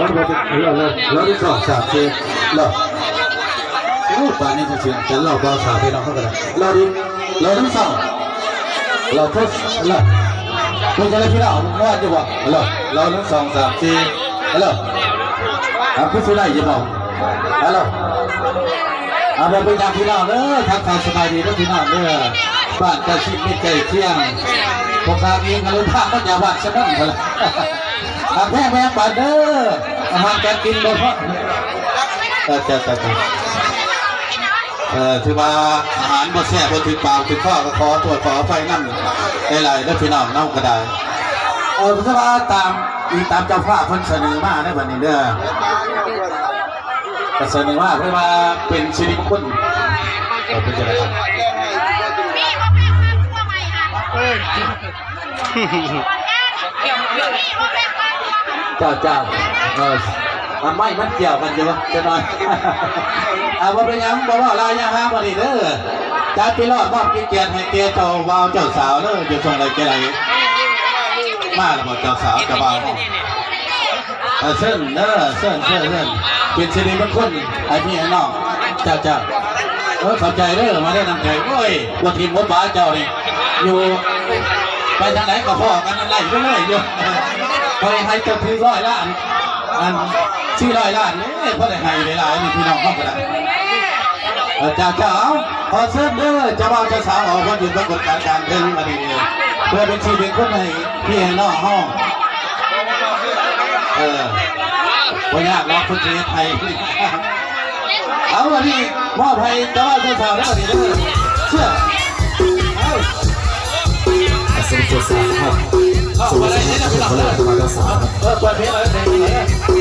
ລອບ ລອບ ລອບ ລອບ ລອບ ລອບ ໂອ້ ປານນີ້ເປັນສຽງ ຈະລອບ ລອບ ສາວ ພີ່ນ້ອງເຮົາກໍໄດ້ ລອບ ລອບ ລອບ ລອບ ລອບ ເປັນຈັ່ງໃດພີ່ນ້ອງ ມ່ວນຢູ່ບໍ່? ລອບ ລອບ ໜຶ່ງ ສອງ ສາມ ສີ່ ລອບ ອ່າ ຄືຊິໄດ້ຢູ່ບໍ່? ຮາໂລ ອ່າ ບໍ່ເປັນຫຍັງພີ່ນ້ອງເດີ ທັກທາຍສະບາຍດີເດີພີ່ນ້ອງເດີ ບ້ານໃກ້ຊິດມິດໃກ້ຄຽງ ພວກຂ້າເອງກໍເລີຍພາມາຈາກບ້ານສະໜຸນພຸ້ນລະ ຮັກແພງແບ່ງປັນເດີ ອາຫານການກິນບໍ່ພໍ ເອີ ເຈົ້າ ເຈົ້າ ເຈົ້າ ເອີ ຖືວ່າອາຫານບໍ່ແຊບ ບໍ່ຖືກປາກຖືກຄໍ ກໍຂໍໂທດຂໍອະໄພນຳຫຼາຍໆເດີພີ່ນ້ອງເນາະ ກໍໄດ້ ເອີ ຖືວ່າຕາມ ອີງຕາມເຈົ້າພາບເພິ່ນສະເໜີມາໃນບັດນີ້ເດີ ກໍສະເໜີວ່າເພື່ອວ່າເປັນສິລິມົງຄົນ ເອີ ເປັນຈັ່ງໃດຄັບ? ເຈົ້າ ເຈົ້າ ເອີ ອັນໄມ້ມັນກ່ຽວກັນຢູ່ຈັກໜ້ອຍ ອ່າ ບໍ່ເປັນຫຍັງ ບໍ່ເວົ້າຫຼາຍ ຢ່າຫາບໍ່ດີເດີ ຈັດພິລອດມອບກິດກຽດໃຫ້ແກ່ເຈົ້າບ່າວເຈົ້າສາວເດີ ຢູ່ຊ່ວງໃດແກ່ໃດ ມາແລ້ວບໍ່ເຈົ້າສາວເຈົ້າບ່າວ? ເອີ ເຊີນເດີ ເຊີນ ເຊີນ ເຊີນ ເປັນສິລິມົງຄົນໃຫ້ພີ່ໃຫ້ນ້ອງ ເຈົ້າ ເຈົ້າ ເອີ ຂອບໃຈເດີ ມາໄດ້ນຳໃຈ ໂອ້ຍ ບໍ່ຖິ້ມບໍ່ປະເຈົ້ານີ້ ຢູ່ ໄປທາງໃດກໍພໍ້ກັນໄລ່ໄປເລີຍຢູ່ ຂ້ອຍໃຫ້ເຈົ້າຖືກຮ້ອຍລ້ານ ອັນ ສີ່ຮ້ອຍລ້ານເດ້ ພໍໄດ້ໃຫ້ຫຼາຍໆນີ້ ພີ່ນ້ອງເຮົາກໍໄດ້ ເອີ ເຈົ້າ ເຈົ້າ ເອົາ ຂໍເຊີນເດີ ເຈົ້າບ່າວເຈົ້າສາວ ເອົາ ມາຢືນປາກົດການກາງເທິງ ມາດີໆ ເພື່ອເປັນຊື່ເປັນຄຸນໃຫ້ພີ່ໃຫ້ນ້ອງເຮົາ ເອີ ບໍ່ຍາກດອກ ເພິ່ນຊິເຮັດໃຫ້ ເອົາ ອັນນີ້ມອບໃຫ້ເຈົ້າບ່າວເຈົ້າສາວເດີ ມາດີເດີ ເຊື່ອ ເອົາ ສະຫວັດດີເຈົ້າສາວ ສະຫວັດດີເຈົ້າສາວ ເອີ ເປີດເພງເລີຍ ເປີດເພງເລີຍ